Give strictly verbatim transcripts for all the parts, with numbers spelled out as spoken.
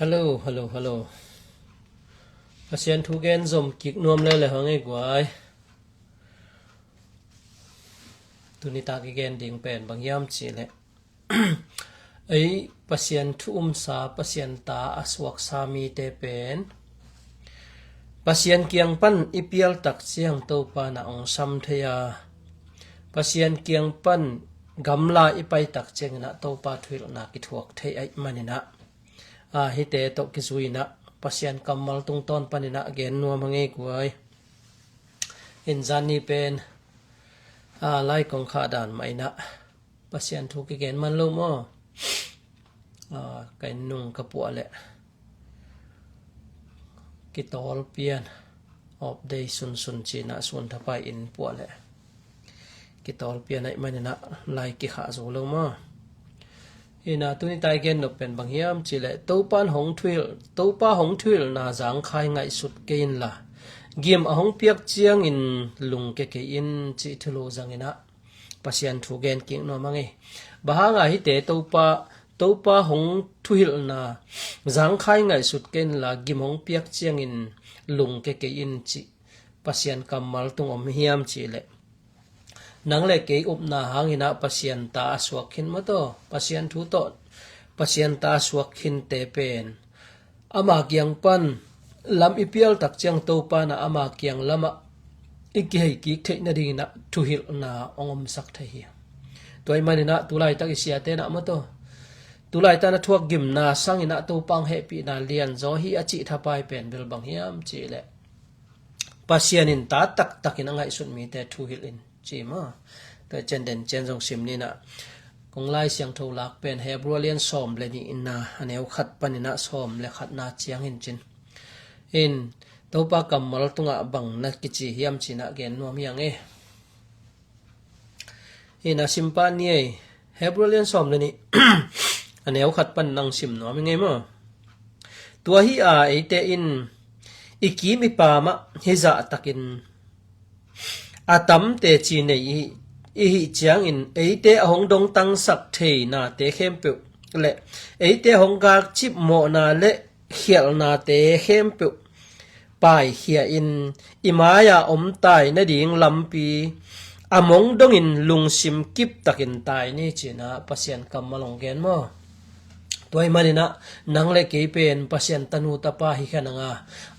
Hello, hello, hello. Pasian thu gen zom kik nuam lele hang ei guai. Tuni tak i gen ding pen bang hiam cih leh ei Pasian thu umsa, Pasian ta a suaksa mite pen Pasian kiang pan i pial tak ciang Topa na ong sam thei a, Pasian kiang pan gamla i pai tak ciangin ah Topa thuhilhna kithuak thei ahih manin ah, a, hihte tawh kizui in ah Pasian kammal tungtawn panin ah gen nuam hang ei guai. In zan ni pen, a, lai kong khah dan mah in ah Pasian thu kigen man lo maw? A, ka inn nung ka puah leh kitawl pian, off day sunsun ci-in ah sun thapai inn puah leh kitawl pian ahih manin ah lai kikhah zo lo maw? Hi-in ah tuni tak i gen nop pen bang hiam cih leh Topa hong thuhilh, Topa hong thuhilhna zangkhai ngaihsut kei inla, gim a hong piak ciangin lungke kei in cih thulu zangin ah Pasian thu gen kik nuam hang ei. Bang hang a hihte Topa, Topa hong thuhilhna zangkhai ngaihsut kei inla, gim hong piak ciangin lungke kei in cih Pasian kammal tung om hiam cih leh, nang le kei upna hangin ah Pasian ta a suak khin maw taw, Pasian thu tawh Pasian ta a suak khinte pen ama kiang pan lam i pial tak ciang Topa na ama kiang lamah i kihei kik theih nadingin ah thuhilhna ong omsak thei hi. Tua ahih manin ah tulaitak i siate na maw taw, tulaitak na thuak gimna sangin ah Topa ong hehpihna lianzaw hi a cih thapai pen bel bang hiam cih leh, Pasian in ta taktakin a ngaihsut mite thuhilh in ci maw? Tua cian den cian zong sim ni in ah, kong Lai Siangtho lak pen Hebru a lian sawm le nih in ah, a neu khat panin ah sawm le khatna ciang hi in cin. In Topa kammal tungah bang na kici hiam ci-in ah gen nuam hi hang ei. Hi-in ah sim pah ni ei. Hebru a lian sawm le nih, a neu khat pan nang sim nuam hi ing ei maw? Tua hi a, eite in i kim i pam ah hizah takin a tam teci nei i hih, i hih ciangin eite a hong dongtangsak thei nate khempeuh le eite a hong gakcip mawhna le khialhnate khempeuh paikhia in, i mai-ah om tai nading lampi a mong dongin lungsim kip takin tai ni ci-in ah Pasian kammal ong gen maw? Tua ahih manin ah nang le kei pen Pasian tanu tapa hi kha nang a,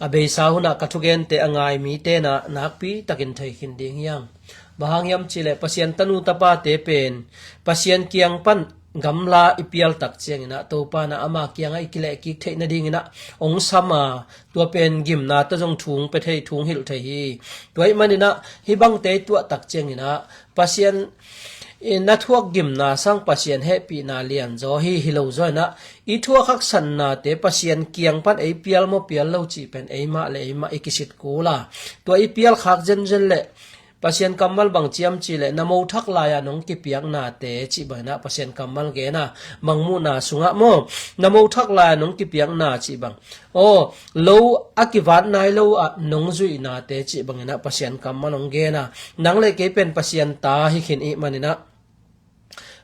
a beisa hun ah ka thugente a ngai mite na nakpi takin thei khin ding hi hang. Bang hang hiam cih leh Pasian tanu tapate pen Pasian kiang pan gamla i pial tak ciangin ah Topa na ama kiangah i kileh kik theih nadingin ah ong sam a, tua pen gimna tawh zong thu ong pia thei, thu ong hilh thei hi. Tua ahih manin ah hih bangte i tuah tak ciangin ah Pasian in na thuak gimna sang Pasian hehpihna lianzaw hi, hi lo zaw in ah i thuak haksatnate Pasian kiang pan ei pial maw pial lo cih pen eimah le eimah i kisit kul a, tua i pial khak zenzen leh Pasian kammal bang ci hiam cih leh, na mo thak lai-ah nong kipiaknate cih bangin ah Pasian kammal gen a, Mangmuhna sungah maw, na mo thak lai-ah nong kipiakna cih bang, aw, lo a kivat nai lo ah nong zuihnate cih bangin ah Pasian kammal ong gen a, nang le kei pen Pasian ta hi khin i hih manin ah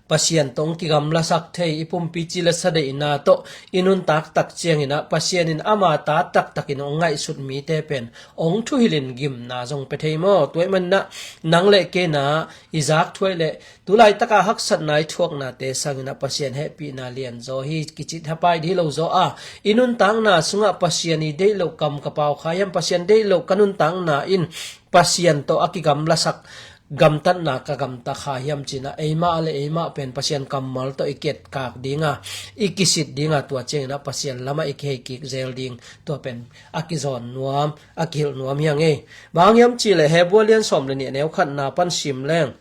Pasian tawh ong kigamlasak thei, i pumpi ci le sa deihna tawh i nuntak tak ciangin ah Pasian in ama ta taktakin ong ngaihsut mite pen ong thuhilh in gimna zong pia thei maw? Tua ahih manin ah nang le kei na i zak thuai leh tulaitak a haksatna i thuaknate sangin ah Pasian hehpihna lianzaw hi kici thapai dih hi lo zaw a, i nuntakna sungah Pasian i deih loh kam ka pau kha hiam, Pasian deih loh ka nuntakna in Pasian tawh a kigamlasak gamtatna ka gamta kha hiam ci-in ah eimah le eimah pen Pasian kammal tawh i ketkak ding a, i kisit ding a, tua ciangin ah Pasian lamah i kihei kik zel ding, tua pen a kizawn nuam, a kihilh nuam hi hang ei. Bang hang hiam cih leh Hebru a lian sawm le nih, a neu khatna pan sim leng,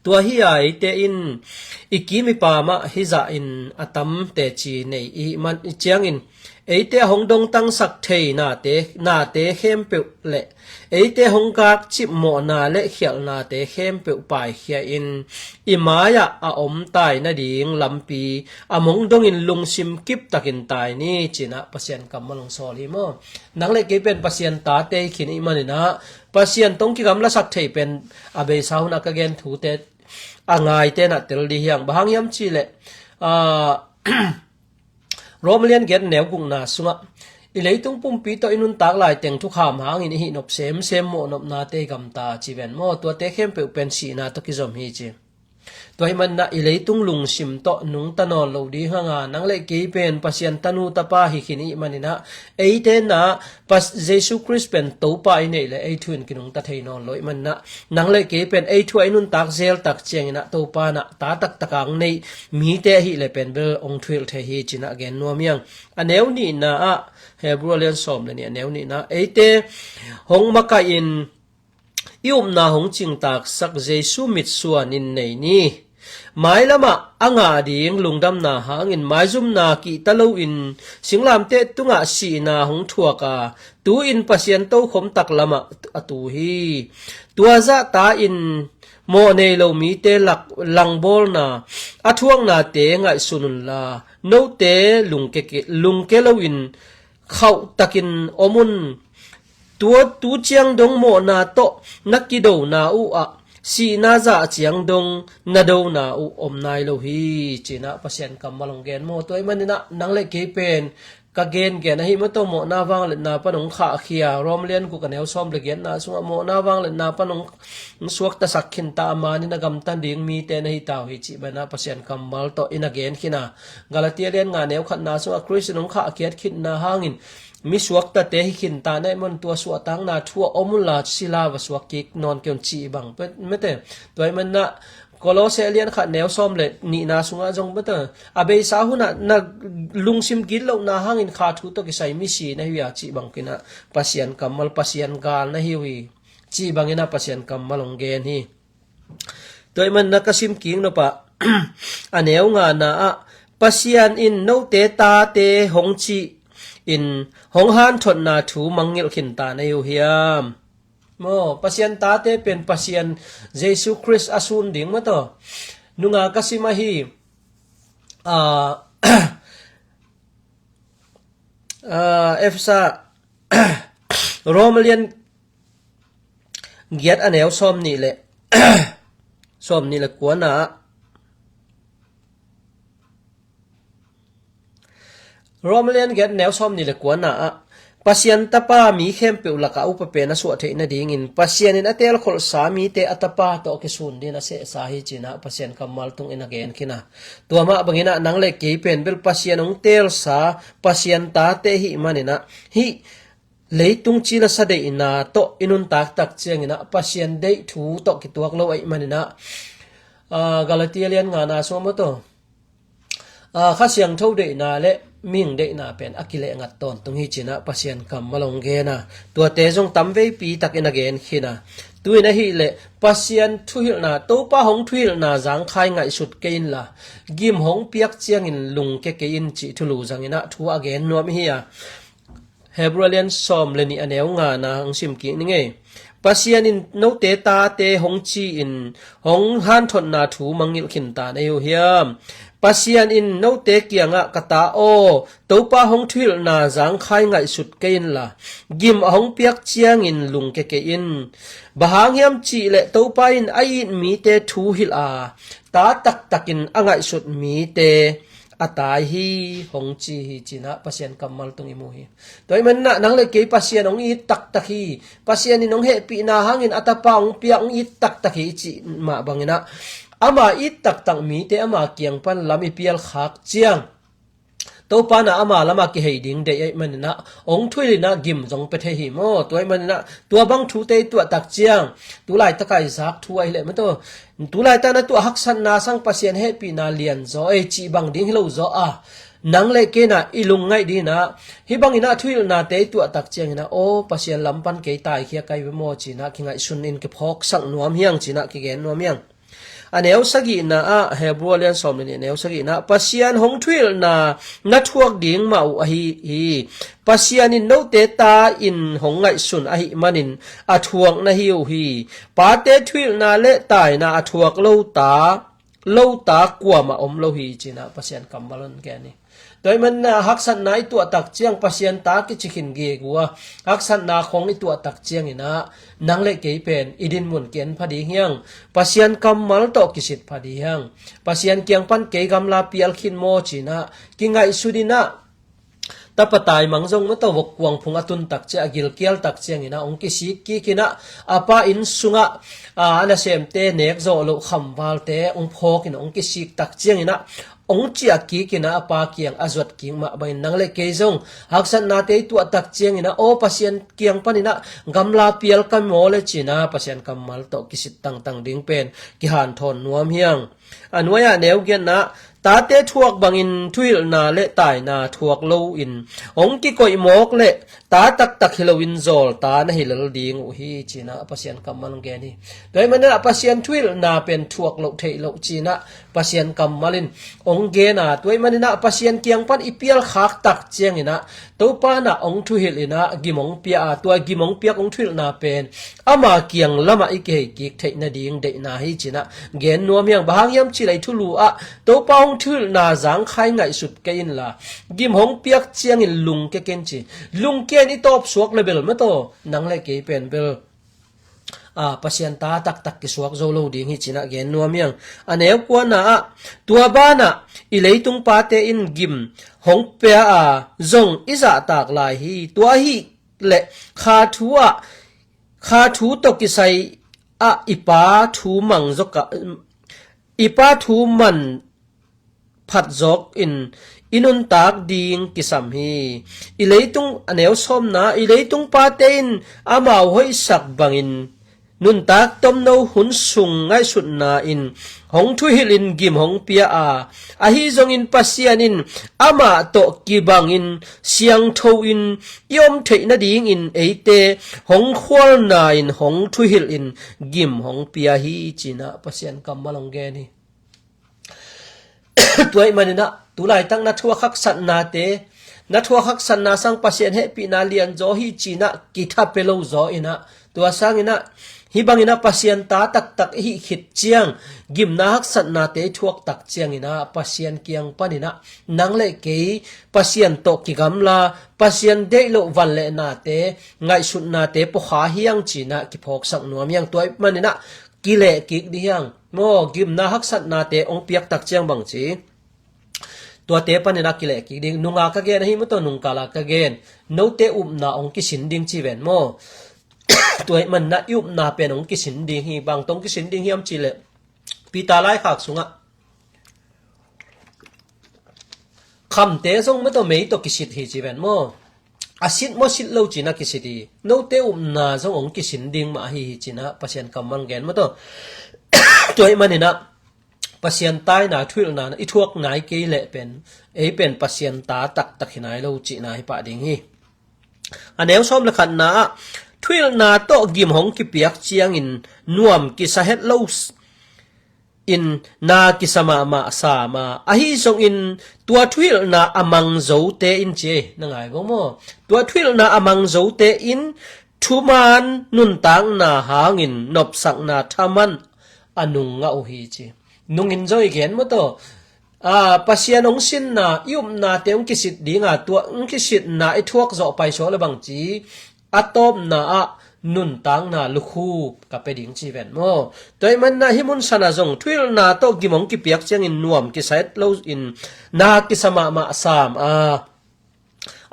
tua hi a, eite in i kim i pam ah hizah in a tam teci nei i hih man i ciangin, eite a hong dongtangsak thei nate, nate khempeuh le eite hong gakcip mawhna le khialhnate khempeuh paikhia in, i mai-ah a om tai nading lampi a mong dongin lungsim kip takin tai ni ci-in ah Pasian kammal ong sawl hi maw? Nang le kei pen Pasian tate hi khin i hih manin ah Pasian tawh ong kigamlasak thei pen a beisa hun ah ka gen thute a ngaite na tel dih hi hang. Bang hang hiam cih leh, a, Rom lian giat neu gukna sungah i leitung pumpi tawh i nuntak laiteng thukham hangin i hih nop semsem mawh nopnate i gamta ci ven maw? Tuate khempeuh pen sihna tawh kizom hi ci. Tua ahih maninah i leitung lungsim tawh nungta nawn lo ding hanga, nang le kei pen Pasian tanu tapa hi khin i hih maninah, eite na Pas- Jesu Khrist pen Topa i neih le ei thu in kinungta thei nawn lo i hih maninah, nang le kei pen ei thu a i nuntak zel tak cianginah Topa nah ta taktak a hong neih mite ahih le pen bel hong thuhilh thei hi cinah gen nuam hiang. A neu nihna ah, Hebrew lian sawm le nih a neu nihna, eite hong makaih in i upna hong cingtaksak Jesu mitsuan in nei ni. Mailamah a ngah ding lungdamna hangin maizumna kihta loin singlamteh tungah sihna hong thuak a, tu-in Pasian tokhom tak lamah a tu hi. Tua zahta in mawh nei lo mite lak langbawlna a thuaknate ngaihsun unla, note lungke, lungke loin khauhtakin om un. Tua tu ciang dong mawhna tawh na kidona uh ah sihna zah ciang dong na dona uh om nai lo hi cinah Pasian kammal hong gen maw? Tua ahih maninah nang le kei pen ka gengen ahi maw? Tua mawhna vangliatna pan hong khahkhia, Rom lian guk a neu sawm le giatna sungah mawhna vangliatna pan hong suaktasak khinta a manin a gamta ding mite na hi ta uh hi cih banah Pasian kammal tawh i na gen khin a, Galatia lian nga neu khatna sungah Khrist in hong khahkhiat khinna hangin mi suaktate hi khinta na hih man tua suahtakna thu a om unla sila va suak kik nawn kei un cih bang mete. Tua ahih manah Kolose lian khat neu sawm le nihna sungah zong mete, a beisa hunah na lungsim gitlohna hangin kha thu tawh kisai misi na hi uh a cih bangkinah Pasian kammal, Pasian gal na hi uh hi cih banginah Pasian kammal hong gen hi. Tua ahih manah ka sim kik nop ah a neu ngana ah Pasian in note tate hong ci in hong hanthotna thu mangngilh khinta na hi uh hiam? Maw, Pasian tate pen Pasian Jesu Khrist a sun ding maw taw? Nunga ka sim ahi, ah, ah, Efesa, Rom lian giat a neu sawm nih le sawm nih le kuana ah, Rom lian giat neu sawm nih le kuana ah Pasian tapa mi khempeuh lakah upa pen a suah theih nadingin Pasian in a teelkholhsa mite a tapa tawh a kisun din a sehsa hi cinah Pasian kammal tung in a gen khin a. Tua mah banginah nang le kei pen bel Pasian hong teelsa Pasian tate hih maninah hih leitung cilasa deihna tawh i nuntak tak cianginah Pasian deih thu tawh kituak lo ahih maninah, ah, Galatia lian ngana sungah maw taw, ah, Kha Siangtho deihna le mihing deihna pen a kilehngat tawntung hi cinah Pasian kammal hong gen a. Tuate zong tamveipi takin a gen khin a. Tu-in ahih leh Pasian thuhilhna, Topa hong thuhilhna zangkhai ngaihsut kei inla, gim hong piak ciangin lungke kei in cih thulu zanginah thu a gen nuam hi a. Hebrew lian sawm le nih a neu ngana hong sim kik ni ngei. Pasian in note tate hong ci in hong hanthotna thu mangngilh khinta na hi uh hiam? Pasian in note kiangah ka ta aw, Topa hong thuhilhna zangkhai ngaihsut kei inla, gim a hong piak ciangin lungke kei in. Bang hang hiam cihleh Topa in a it mite thu hilh a, ta taktakin a ngaihsut mite a tai hi hong ci hi cinah Pasian kammal tung i mu hi. Tua ahih maninah nang le kei Pasian hong it taktak hi. Pasian in hong hehpihna hangin a tapa hong piak hong it taktak hi i cih mah banginah ama it taktak mite ama kiang pan lam i pialkhak ciang Topa na ama lama kihei ding deih ahih maninah hong thuhilh inah gim zong pia thei hi maw? Tua ahih maninah tua bang thute i tuah tak ciang, tulaitak a i zak thu ahih leh maw taw, tulaitak na tuah haksatna sang Pasian hehpihna lian zaw ei cih bang ding hi lo zaw a, nang le kei na i lungngaih dinah hih banginah thuhilhnate i tuah tak cianginah aw Pasian lam pan kei taikhia kai ve maw cinah kingaihsun in kiphawksak nuam hiang cinah kigen nuam hiang. A neu sagihna ah, Hebrew lian sawm le nih a neu sagihna ah Pasian hong thuhilhna na thuak ding mah uh ahi hi. Pasian in note ta in hong ngaihsun ahih manin a thuak na hi uh hi. Pate thuhilhna le taina a thuak lo ta, lo ta kuamah om lo hi cinah Pasian kammal hong gen hi. Tua ahih manin haksatna i tuah tak ciang Pasian ta kici khin gegu a, haksatna khong i tuah tak cianginah nang le kei pen i dinmun ki-en pha ding hiang. Pasian kammal tawh kisit pha ding hiang. Pasian kiang pan kei gamla pial khin maw cinah kingaihsut inah tapa taimang zong mataw vok kuang phung a tun tak ciang, a gilkial tak ciangin ah hong kisik kik in ah, a pa inn sungah, aa, a nasemte nek zawh loh khamvalte hong phawk in ah hong kisik tak ciangin ah, hong ciah kik in ah a pa kiang a zuat kik mah bangin nang le kei zong haksatnate i tuah tak ciangin ah, aw Pasian kiang panin ah gamla pial ka maw le ci-in ah Pasian kammal tawh kisit tangtang ding pen kihanthawn nuam hi hang. A nuai-ah neu giatna ah, tate thuak bangin thuhilhna le taina thuak loin hong kikoih mawk le ta taktak hi loin zawl ta na hi lel ding uh hi ci-in ah Pasian kammal hong gen hi. Tua ahih manin ah Pasian thuhilhna pen thuak loh theih loh ci-in ah Pasian kammal in hong gen a, tua ahih manin ah Pasian kiang pan i pial khak tak ciangin ah Topa in ah hong thuhilh in ah gim hong pia a, tua gim hong piak hong thuhilhna pen ama kiang lamah i kihei kik theih nading deihna hi ci-in ah gen nuam hi hang. Bang hang hiam cih leh i thulu ah Topa hong thuhilhna zangkhai ngaihsut kei inla, gim hong piak ciangin lungkia ken ci. Lungkia in i tawp suak le bel mataw, nang le kei pen bel, aa, Pasian ta taktak kisuak zo lo ding hi ci-in ah gen nuam hi hang. A neu kuana ah, tua banah i leitung pate in gim hong pia a, zong i zahtak lai hi. Tua ahih leh kha thu ah, kha thu tawh kisai ah i pa thu mang zawk ah, i pa thu man phat zawk in i nuntak ding kisam hi. I leitung, a neu sawmna, i leitung pate in amau hoihsak bangin nuntak tomno hun sung ngaihsutna in hong thuhilh in gim hong pia a, ahi zongin Pasian in amah tawh kibangin siangtho in i om theih nadingin eite hong khualna in hong thuhilh in gim hong pia hi ci-in ah Pasian kammal hong gen hi. Tua ahih manin ah, tu laitak na thuak haksatnate, na thuak haksatna sang Pasian hehpihna lianzaw hi ci-in ah kitha pia lo zaw in ah, tua sangin ah, hih bangin ah Pasian ta taktak i hih khit ciang, gimna haksatnate i thuak tak ciangin ah Pasian kiang panin ah nang le kei Pasian tawh kigamla, Pasian deih loh van le nate, ngaihsutnate pawkha hi hang ci-in ah kiphawksak nuam hi hang. Tua ahih manin ah kileh kik ding hi hang. Maw, gimna haksatnate hong piak tak ciang bang ci, tuate panin ah kileh kik ding. Nunga ka gen ahi mataw, nungkala ka gen. Note upna hong kisin ding ci ven maw. Tua ahih manin ah i upna pen hong kisin ding hi. Bang tawh hong kisin ding hiam cih leh, Peter laikhak sungah khamte zong mataw mei tawh kisit hi ci ven maw. A sit maw sit lo ci-in ah kisit hi. Note upna zong hong kisin ding mah ahi hi ci-in ah Pasian kammal gen mataw. Tua ahih manin ah Pasian taina, thuhilhna i thuak nai kei leh pen, ei pen Pasian ta taktak hi nai lo cihna hi pah ding hi. A neu sawm le khatna ah, thuhilhna tawh gim hong kipiak ciangin nuam kisa het lo s-, in na kisa mahmah sam a, ahi zongin tua thuhilhna a mang zote in ci, na ngai vong maw? Tua thuhilhna a mang zote in thuman nuntakna hangin nopsakna thaman a nung ngah uh hi ci. Nungin zong i gen mataw. Aa, Pasian hong sinna, i upnate hong kisit ding a, tua hong kisitna i thuak zawh paisuak le bang ci, a tawpna ah nuntakna lukhu ka pia ding ci ven maw. Tua ahih manin ah hih mun sanah zong thuhilhna tawh gim hong kipiak ciangin nuam kisa het lo in na kisa mahmah sam a,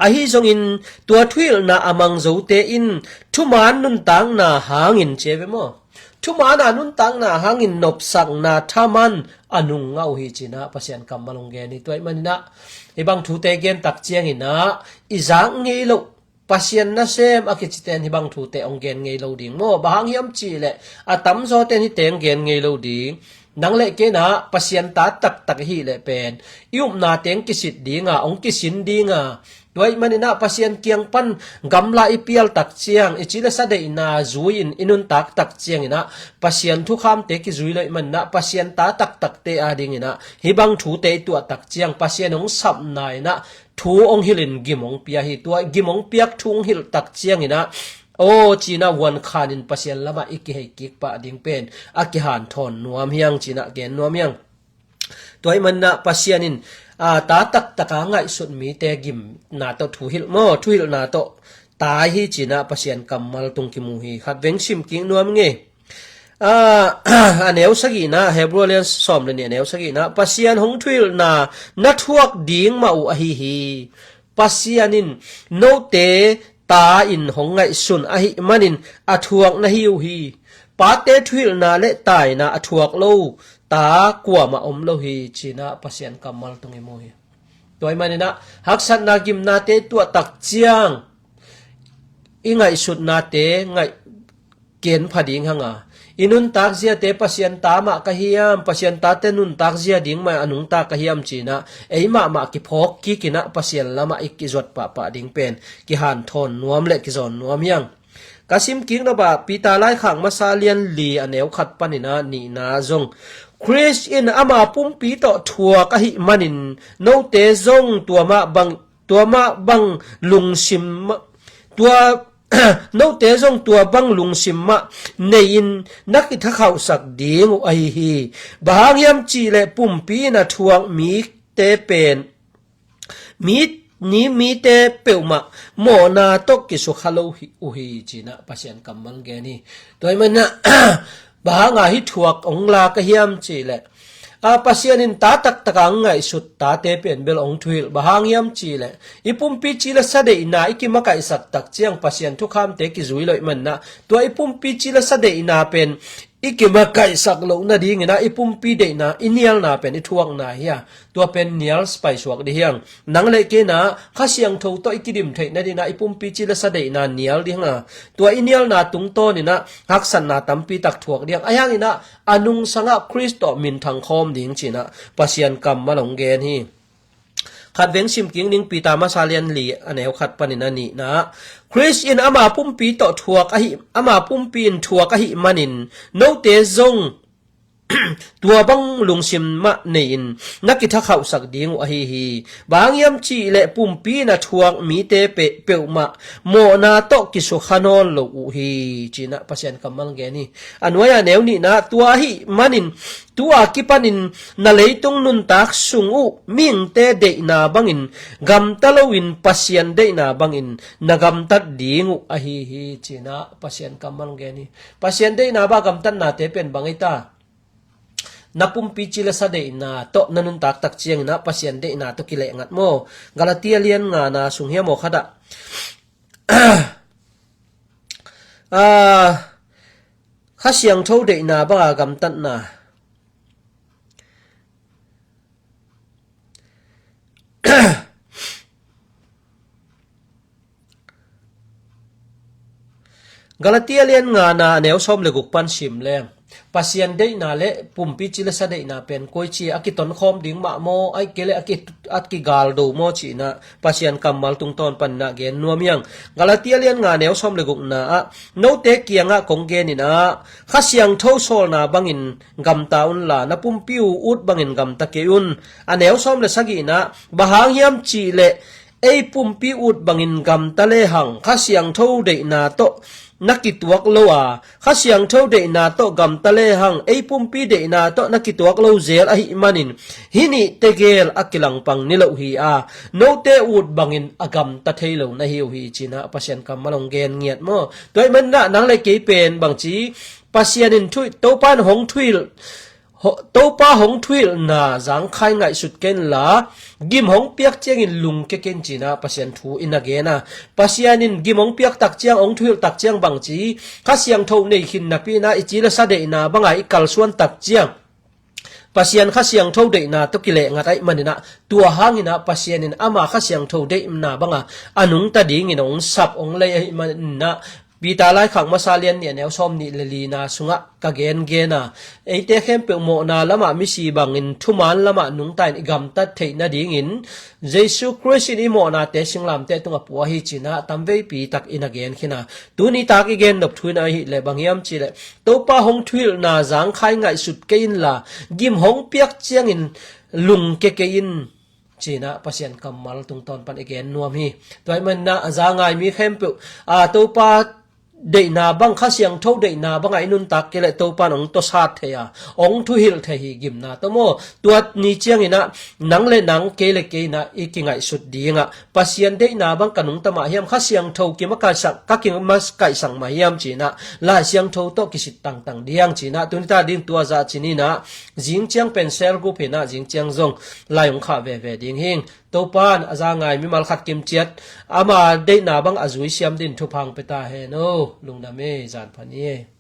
ahi zongin tua thuhilhna a mang zote in thuman nuntakna hangin ci ve maw. Thuman a nuntakna hangin nopsakna thaman a nung ngah uh hi ci-in ah Pasian kammal hong gen hi. Tua ahih manin ah hih bang thute gen tak ciangin ah i zak ngei loh Pasian nasem a kicite in hih bang thute hong gen ngei lo ding maw. Bang hang hiam cih leh a tamzawte in hihte hong gen ngei lo ding. Nang le kei in ah Pasian ta taktak i hih leh pen i upnate hong kisit ding a, hong kisin ding a. Tua ahih manin ah Pasian kiang pan gamla i pial tak ciang, i ci le sa deihna zui-in i nuntak tak ciangin ah Pasian thukhamte kizui lo ahih manin ah Pasian ta taktakte adingin ah hih bang thute i tuah tak ciang Pasian hong sapna in ah thu hong hilh in gim hong pia hi. Tua gim hong piak thu hong hilh tak ciangin ah, aw ci-in ah vuan khan in Pasian lamah i kihei kik pah ding pen a kihanthawn nuam hi hang ci-in ah gen nuam hi hang. Tua ahih manin ah Pasian in, aa, ta taktak a ngaihsut mite gimna tawh thuhilh maw, thuhilhna tawh tai hi ci-in ah Pasian kammal tung kimu hi. Khat veng sim kik nuam ing e. Aa, a neu sagihna, Hebrew lian sawm le nih a neu sagihna, Pasian hong thuhilhna na thuak ding mah uh ahi hi. Pasian in note ta in hong ngaihsun ahih manin a thuak na hi uh hi. Pate thuhilhna le taina a thuak lo ta kuamah om lo hi, cinah Pasian kammal tung i mu hi. Tua ahih maninah haksatna gimnate tuahtak ciang i ngaihsutnate ngaih ken pha ding hanga, i nuntak ziate Pasian ta mah ka hiam, Pasian tate nuntak zia ding mah a nungta ka hiam cinah ei mahmah kiphawk kikinah Pasian lamah i kizuat pahpah ding pen kihanthawn nuam le kizawn nuam hiang. Ka sim kik nop ah Peter laikhak masa lian li a neu khat paninah nihna zong, Khrist in ama pumpi tawh thuak ahih manin note zong tua mah bang, tua mah bang lungsim mah, tua note zong tua bang lungsim mah nei-in na kithakhauhsak ding uh ahi hi. Bang hang hiam cihleh pumpi in a thuak mite pen, mi, ni mite peuhmah mawhna tawh kisukha lo hi, uh hi, cinah Pasian kammal gen hi. Tua ahih maninah bang hanga hih thuak hong la ka hiam cihleh, a, Pasian in ta taktaka hong ngaihsut tate pen bel hong thuhilh. Bang hang hiam cihleh i pumpi ci le sa deihna i kimakaihsak tak ciang Pasian thukhamte kizui lo ahih maninah tua i pumpi ci le sa deihna pen i kimakaihsak loh nadinginah i pumpi deihna, i nialna pen i thuakna hi a, tua pen nial paisuak dih hiang. Nang le keinah Kha Siangtho tawh i kidim theih nadinah i pumpi ci le sa deihna nial dih hianga, tua i nialna tungtawninah haksatna tampi tak thuak dih hiang. Ahi hanginah a nungsangah Khrist tawh minthang khawm ding cinah Pasian kammal hong gen hi. Khat veng sim kik ning, Peter masa lian li a neu khat panin a nihna, Khrist in ama pumpi tawh thuak ahi, ama pumpi in thuak ahih manin note zong tua bang lungsim mah nei-in na kithakhauhsak ding uh ahi hi. Bang hang hiam cihleh pumpi in a thuak mite pe, peuhmah mawhna tawh kisukha nawn lo uh hi, cinah Pasian kammal gen hi. A nuai-ah neu nihna, tua ahih manin tu-a kipanin na leitung nuntak sung uh mihingte deihna bangin gamta loin Pasian deihna bangin na gamtat ding uh ahi hi, cinah Pasian kammal gen hi. Pasian deihna bang gamtatnate pen bang ei ta? Na pumpi ci le sa deihna tawh na nuntak tak cianginah Pasian deihna tawh kilehngat maw? Galatia lian ngana sung hiam aw khatah, a, Kha Siangtho deihna banga gamtatna. Galatia lian ngana a neu sawm le guk pan sim leng, Pasian deihna le pumpi ci le sa deihna pen koici a kitonkhawm ding mah maw, ahih kei leh a ki, a kigaldo maw cinah Pasian kammal tungtawn paninah gen nuam hiang. Galatia lian nga neu sawm le gukna ah, note kiangah kong geninah Kha Siangtho sawlna bangin gamta unla, na pumpi uh ut bangin gamta kei un. A neu sawm le sagihna ah, bang hang hiam cihleh ei pumpi ut bangin gamta lehang Kha Siangtho deihna tawh na kituak lo a, Kha Siangtho deihna tawh gamta lehang ei pumpi deihna tawh na kituak lo zel ahih manin hih nih tegel a kilangpang niloh hi a, note ut bangin a gamta thei lo na hi uh hi, cinah Pasian kammal hong gen ngiat maw? Tua ahih maninah nang le kei pen bangci, Pasian in thu, Topa in hong thuhilh, Topa hong thuhilhna zangkhai ngaihsut kei inla, gim hong piak ciangin lungkia kei in, cinah Pasian thu in a gen a. Pasian in gim hong piak tak ciang, hong thuhilh tak ciang bangci, Kha Siangtho nei khin napi inah i ci le sa deihna banga i kalsuan tak ciang Pasian Kha Siangtho deihna tawh kilehngat ahih maninah, tua hanginah Pasian in ama Kha Siangtho deihna banga a nungta dingin hong sap hong lei ahih maninah, Peter laikhak masa lian nih a neu sawm nih le lina sungah ka gengen a, eite khempeuh mawhna lamah misi bangin thuman lamah nungta in i gamtat theih nadingin Jesu Khrist in i mawhnate singlamteh tungah pua hi, cinah tamveipi tak in a gen khin a. Tuni tak i gen nop thu in ahih leh bang hiam cihleh, Topa hong thuhilhna zangkhai ngaihsut kei inla, gim hong piak ciangin lungkia kei in, cinah Pasian kammal tungtawn pan i gen nuam hi. Tua ahih maninah a za ngai mi khempeuh, a, Topa deihna bang, Kha Siangtho deihna bangah i nuntak kei leh Topa in hong tawsat thei a, hong thuhilh thei hi gimna tawh maw. Tua ni cianginah nang le nang, kei le kei inah i kingaihsut dingah, Pasian deihna bang ka nungta mah hiam, Kha Siangtho kim a kaihsak, ka kim a kaihsak mah hiam cinah, Lai Siangtho tawh kisit tangtang ding cinah, tuni ta ding tua zah cininah, zing ciang pen cell group hinah, zing ciang zong lai hong khah veve ding hing. Topa in a za ngai mimal khat kimciat, ama deihna bang a zui siam din thupha hong pia ta hen aw. Lungdam e, zan pha ni e.